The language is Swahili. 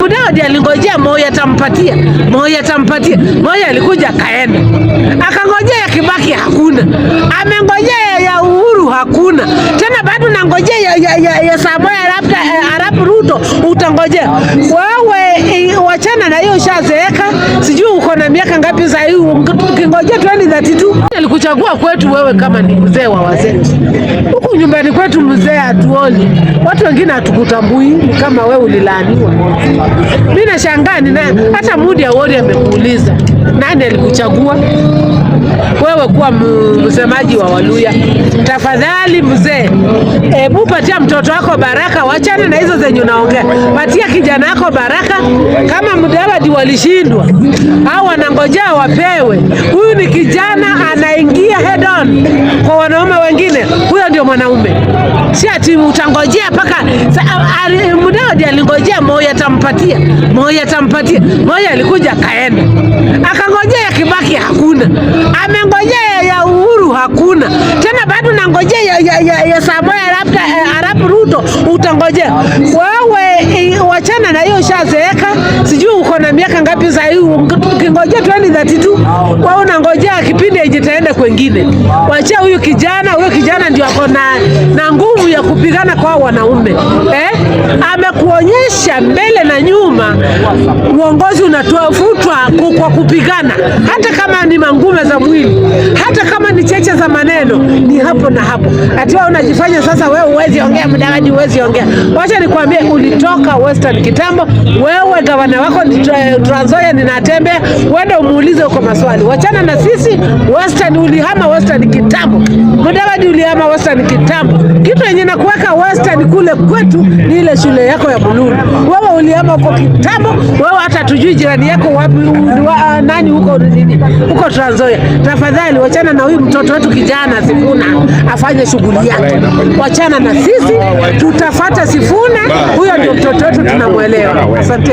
Mudavadi alingojea Moi atampatia, Moi atampatia. Moi alikuja akaenda, akangojea ya Kibaki hakuna, amengojea ya Uhuru hakuna, tena bado nangojea ya Samoei Arap Ruto utangojea wewe. Wachana na hiyo, ushazeeka, sijui uko na miaka ngapi sasa hivi, ukingojea 2032. Alikuchagua kwetu wewe kama ni mzee wa wazee huku nyumbani kwetu, mzee hatuoni, watu wengine hatukutambui, ni kama wewe ulilaaniwa. Mimi nashangaa nina hata Moody Awori amekuuliza nani alikuchagua wewe kuwa msemaji wa Waluya. Tafadhali mzee, hebu patia mtoto wako baraka, wachana na hizo zenye unaongea, patia kijana wako baraka. Kama Mudavadi walishindwa au wanangojea wapewe, huyu ni kijana anaingia head on kwa wanaume wengine, huyo ndio mwanaume, si ati utangojea mpaka Mudavadi alingojea Moi atampatia, Moi atampatia. Moi alikuja akaenda, akangojea ya Kibaki hakuna, amengojea ya Uhuru hakuna, tena bado nangojea ya Samoei Arap Ruto utangojea wewe. Wachana na hiyo, ushazeeka, sijui uko na miaka ngapi sasa hivi, ukingojea 2032 wewe unangojea kipindi yenye itaenda kwengine. Wachia huyu kijana, huyu kijana ndio ako na nguvu ya kupigana kwa wanaume, eh? Amekuonyesha mbele na nyuma, uongozi unatafutwa kwa kupigana, hata kama ni mangume za mwili, hata kama ni cheche za maneno, ni hapo na hapo. Ati wewe unajifanya sasa wewe huwezi ongea, Mudavadi huwezi ongea. Wacha nikwambie, ulitoka Western kitambo. Wewe gavana wako ni Trans Nzoia, ninatembea, uende umuulize huko maswali. Wachana na sisi Western, ulihama Western kitambo. Mudavadi ulihama Western kitambo. Kitu yenye nakuweka Western kule kwetu ni ile shule yako ya Bululu. Wewe ulihama huko kitambo, wewe hata tujui jirani yako wapi, nani huko nini huko Trans Nzoia. Tafadhali wachana na huyu mtoto wetu kijana Sifuna afanye shughuli yake. Wachana na sisi, tutafata Sifuna, huyo ndio mtoto wetu tunamwelewa. Asante.